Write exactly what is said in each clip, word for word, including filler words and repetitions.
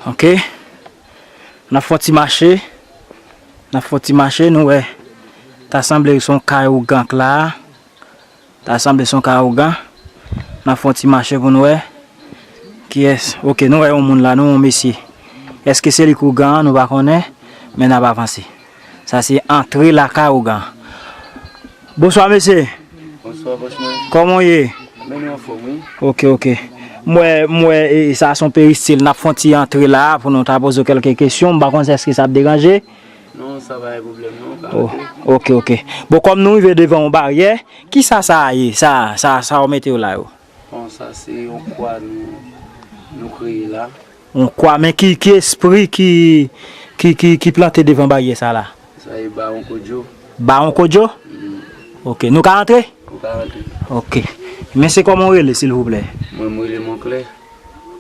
Ok. N ap fè yon ti mache. N ap fè yon ti mache, nou wè. Ta sanble se yon kay ougan k la a. Ta sanble se yon kay ougan. N ap fè yon ti mache pou nou wè. Kiyès? Ok, nou wè yon moun la, nou wè yon mesye. Èske se li k ougan an? Nou pa konnen, men n ap avanse. Sa se antre lakay ougan. Bonswa, mesye. Bonswa, bòs mwen. Kòman w ye? Men nou anfòm, wi. Ok, ok. M wè, m wè, e, sa se yon peristil. N ap fè yon ti antre la pou nou ta poze w kèlke kesyon. M pa konn si èske sa ap deranje. Non, sa pa gen pwoblèm, non, ou ka antre. Ok, ok. Bon, kòm nou rive devan yon baryè, kisa sa a ye? Sa, sa, sa w mete yo la yo? Bon, sa se yon kwa nou, nou kreye la. Yon kwa, men ki, ki espri ki, ki, ki, ki plante devan baryè sa la? Sa e Bawon Kodjo. Bawon Kodjo? Mm. Ok, nou ka antre? Ou ka antre. Ok. Mesye, kòman w rele, silvouplè? Mwen, mwen rele Monklè.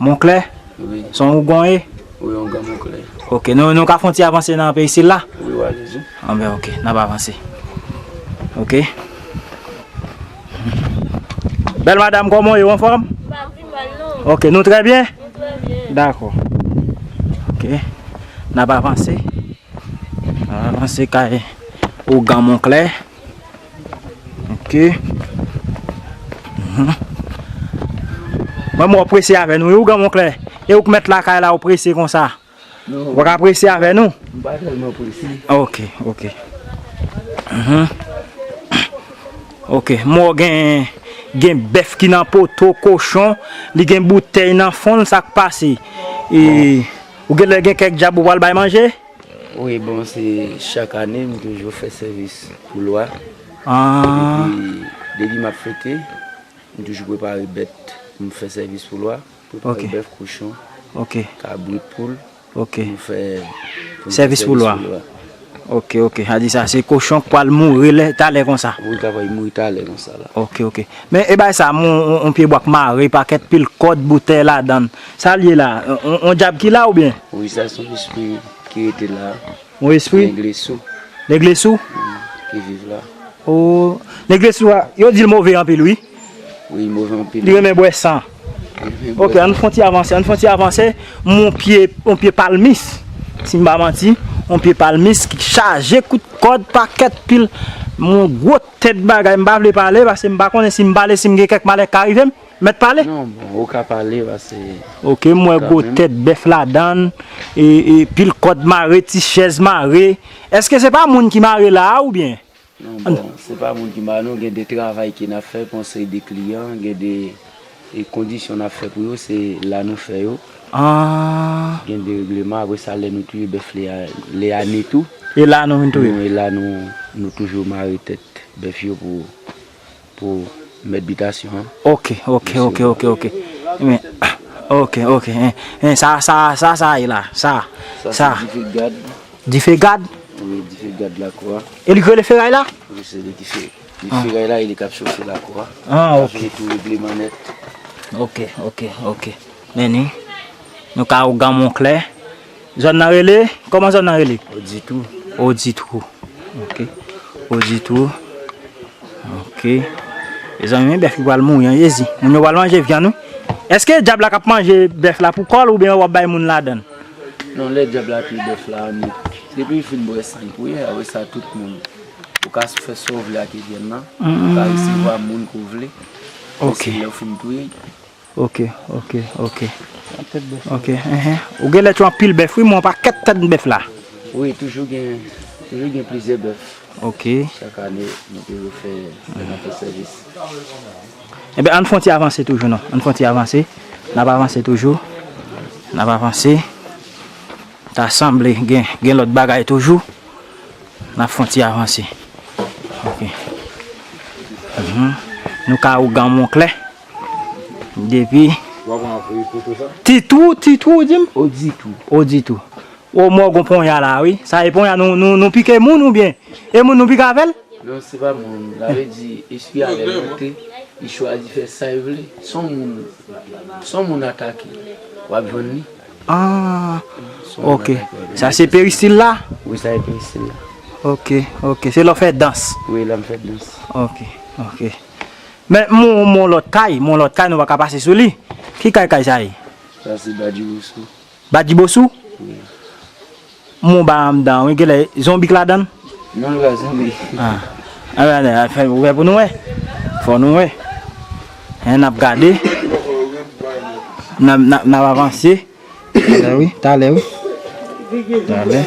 Monklè? Wi. Se yon ougan w ye? Wi, yon ougan Monklè. Ok, nou, nou ka fè yon ti avanse nan peristil la? Wi, w ale zi. Anben, ok, n ap avanse. Ok. Bèl madam, kòman w ye? Ou anfòm? M pa pi mal, non. Ok, nou trè byen? Nou trè byen. Dakò. Ok. N ap avanse. N ap avanse kay ougan Monklè. Ok. Mhm. Mwen, mwen prese avè nou, wi, ougan Monklè. E ou k mèt lakay la, ou prese konsa? Non. Ou pa ka prese avè nou? M pa tèlman prese. Ok, ok. Mhm. Ok, mwen gen, gen bèf ki nan poto, kochon, li gen boutèy nan fon l, sa k pase? E, ou genlè gen kèk djab ou pral bay manje? Wi, bon, se chak ane, m toujou fè sèvis pou lwa. Ah. Depi, depi m ap fete, m toujou prepare bèt pou m fè sèvis pou lwa. Prepare Ok. bèf, kochon, Ok. kabrit, poul, Ok. pou m fè, pou m fè Sèvis pou lwa. Ok, ok. Sa di sa, se kochon k pral mouri lè, talè konsa. Wi, k ap mouri talè konsa la. Ok, ok. Men, e bay sa, m, on, on, on pye bwa k mare, pakèt pil kòd, boutèy ladan l. Sa l ye la? On, on, on djab ki la oubyen? Wi, sa se yon espri ki rete la. Yon espri? Leglesou. Leglesou? Ki viv la. Oh, leglesou a, yo di l move anpil, wi. Wi, move anpil. Li renmen bwè san. Li renmen bwè Ok, san. Ann fè yon ti avanse, ann fè yon ti avanse. M on pye, on pye palmis. Si m pa manti, on pye palmis ki chaje kout kòd, pakèt pil. M on gwo tèt bagay, m pa vle pale, paske m pa konnen si m pale, si m gen kèk malè k ka rive m. Mèt pale? Non, bon, ou ka pale, paske Ok, m wè gwo kanmenm. tèt bèf ladan l, e, e pil kòd mare, ti chèz mare. Èske se pa moun ki mare la a, oubyen? Non, bon, se pa moun ki mare, non, gen de travay ke n ap fè pou yon seri de kliyan, gen de, e kondisyon n ap fè pou yo, se la nou fè yo. Ah. Gen de regleman, apre sa, lè nou touye bèf, lè a, lè a ne tou. E la nou vin touye? Nou, e la nou, nou toujou mare tèt bèf yo pou pou mèt bitasyon an. Ok, ok, Mesye. ok, ok, ok. Men, ok, ok. Hein, hein, sa, sa, sa, sa ye la. Sa, Sa sa. se dife gad. Dife gad? Wi, dife gad lakou a. E li k rele feray la? Wi, se li ki fè. Li Ah. feray la, e li k ap chofe lakou a. Ah, Sa ok. fini tou regleman nèt. Ok, ok, ok. Men ni, nou ka ougan Monklè. Zòn nan rele? Kòman zòn nan rele? Oditou. Oditou. Ok. Oditou. Ok. Mezanmi, men bèf ki pral mouri an, Jezi. Moun yo pral manje vyann, wi. Èske dyab la k ap manje bèf la pou kò l oubyen w ap bay moun ladan l? Non, lè dyab la touye bèf la, ni, depi l fin bwè san, li pou ye, apre sa, tout moun. Ou ka fè sa w vle ak vyann nan. Ou ka Mm. resevwa moun ke w vle. Ok. Se lè w fin touye, Ok, ok, ok. Yon tèt bèf. Ok, enhen. Ou genlè tchwe anpil bèf, wi, men yon pakèt tèt bèf la. Wi, toujou gen, toujou gen plizyè bèf. Ok. Chak ane, nou toujou fè, fè, n ap fè sèvis. Enben, ann fè yon ti avanse toujou, non. Ann fè yon ti avanse. N ap avanse toujou. N ap avanse. Ta sanble gen, gen lòt bagay toujou. N ap fè yon ti avanse. Ok. Mhm. Nou ka ougan Monklè. Depi. Titou, Titou, ou di m? Oditou. Oditou. O, mò gon ponya la, wi. Sa e ponya nou, nou, nou pike moun oubyen? E moun nou pike avè l? Non, se pa moun. Sa vle di, espri a lè l monte, li chwazi fè sa l vle. Se yon moun, se yon moun atake. W ap jwenn li. Ah, Se yon moun ok. atake, w ap jwenn Sa li. se peristil la? Wi, sa e peristil la. Ok, ok. Se lè w fè dans? Wi, lè m fè dans. Ok, ok. Men, m on, m on lòt kay, m on lòt kay, nou pa ka pase sou li. Ki kay, kay sa ye? Sa se Badji Rousseau. Badji Bosou? Wi. Mon ba anndan, wi, genlè zonbi k ladann. Non, li pa zonbi. Ah. Ah, ben, ah, fè ouvè pou nou wè. Fò nou wè. Hein, n ap gade. N ap, n ap, n ap avanse. Talè, wi, talè, wi. Talè.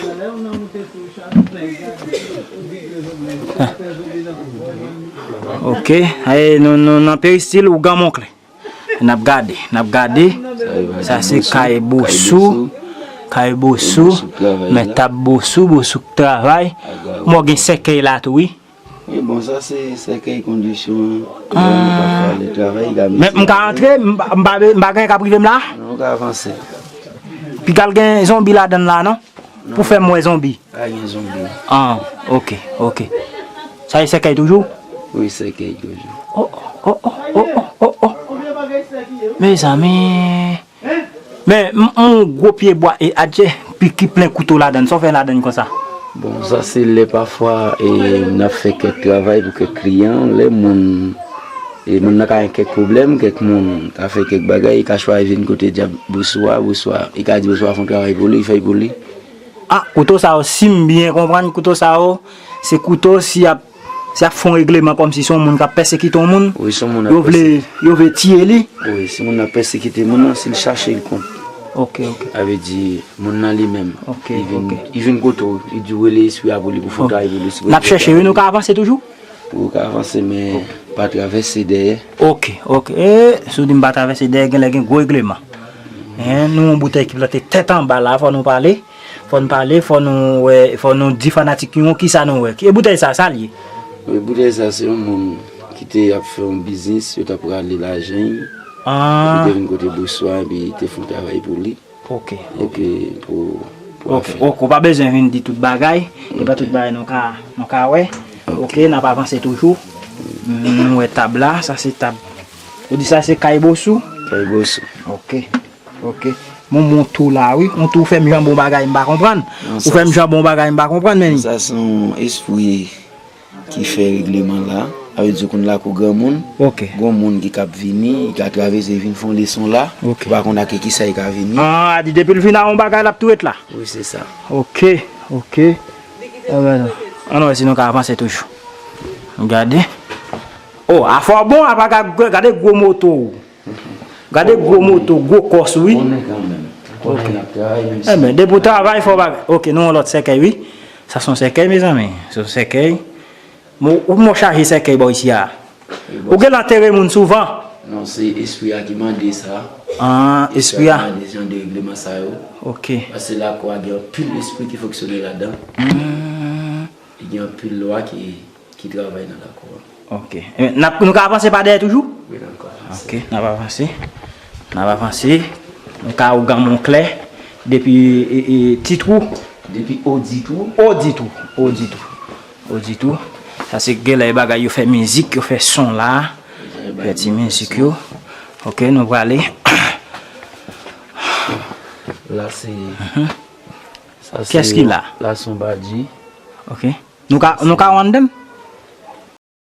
Ah. Ok, aye, nou, nou nan peristil, ougan monklè. N ap gade, n ap gade. Sa se kay Bosou. Kay Bosou. Men tab Bosou, Bosou k travay. Mwen gen sèkèy la tou, wi. Wi, bon, sa se sèkèy kondisyon an. Lè nou pa fè ale travay, li ka mete. Men m ka antre, m pa, m pa, m pa gen k ap rive m la? Non, ou ka avanse. Piga l gen zonbi ladann la, non? Pou fè m wè zonbi. Pa gen zonbi. Ah, ok, ok. Sa e sèkèy toujou? Wi, sèkèy toujou. Oh, oh, oh, oh, oh, oh, oh. Mezanmi. Men, m, m gwo pye bwa e adje, pi ki plen kouto ladann. Sa w fè ladann konsa? Bon, sa se lè pafwa e n ap fè kèk travay pou kèk kliyan, lè moun e moun nan ka gen kèk pwoblèm, kèk moun ka fè kèk bagay, e ka chwazi vin kote dyab Bosou a, Bosou a, e ka di Bosou a fè yon travay pou li, fè l pou li. Ah, kouto sa yo, si m byen konprann, kouto sa yo, se kouto si y ap, si y ap fè yon regleman kòmsi se yon moun k ap pèsekite yon moun, wi, se yon moun ap yo vle, pèse- yo vle tiye li. Wi, se moun ap pèsekite moun nan, si l chache l kont. Ok, ok. Sa vle di, moun nan li menm, ok, li vin, ok, li vin kote w, li di w rele espri a pou li, pou fè yon travay pou li, si w ap chèche, wi, nou ka avanse toujou? Ou ka avanse, men pa travèse dèyè. Ok, ok. E, si w di m pa travèse dèyè, genlè gen gwo regleman. Hein, nou yon boutèy ki plante tèt anba la, fò nou pale. Fò n pale, fò nou wè, fò nou di fanatik nou kisa nou wè. E boutèy sa, sa l ye? Wi, boutèy sa, se yon moun ki te ap fè yon biznis, yo t ap rale lajan l. Ah. Epi te vin kote Bosou a, epi te fè yon travay pou li. Ok. Epi pou, pou afè. Ok, ok, ou pa bezwen vin di tout bagay. E pa tout bagay nou ka, nou ka wè. Ok, n ap avanse toujou. Nou wè tab la, sa se tab. Ou di sa se kay Bosou? Kay Bosou. Ok. Ok. Bon, bon, tou la, wi. Yon tou fè m jan bon bagay, m pa konprann. Ou fè m jan bon bagay, m pa konprann, men. Sa se yon espri ki fè regleman la. Sa vle di, ou konn lakou granmoun. Ok. Gon moun ki k ap vini, li ka travèse, vin fè yon leson la. Ok. Ou pa konn ak kisa li ka vini. Ah, a di depi l vin a yon bagay, l ap tou ret la. Wi, se sa. Ok, ok. Ann wè si nou ka avanse toujou. Gade. Oh, afò bon, apa gade gwo moto. Gade gwo moto, gwo kòs, wi. Konnen kanmenm. Konnen n ap travay, menm si. Enben, depi w travay, fò bagay. Ok, nou yon lòt sèkèy, wi. Sa se yon sèkèy, mezanmi. Se yon sèkèy. Ou mò chaje sèkèy bò isi a. Ou genlè antere moun souvan. Non, se espri a ki mande sa. Ah, espri a. Espri a mande jan de regleman sa yo. Ok. Paske lakou a gen anpil espri ki fonksyone ladan. Hmm. E gen anpil lwa ki ki travay nan lakou an. Ok. E, n ap, nou ka avanse pa dèyè toujou? Wi, n ap avanse. Ok, n ap avanse. N ap avanse. Nou ka ougan Monklè. Depi, e, e, Titwou. Depi Oditwou. Oditwou. Oditwou. Oditwou. Sa se genlè bagay yo fè mizik, yo fè son la. Fè ti mizik yo. Ok, nou prale. La se, sa se, kiyès ki la? La se yon badji. Ok. Nou ka, nou ka wè anndan?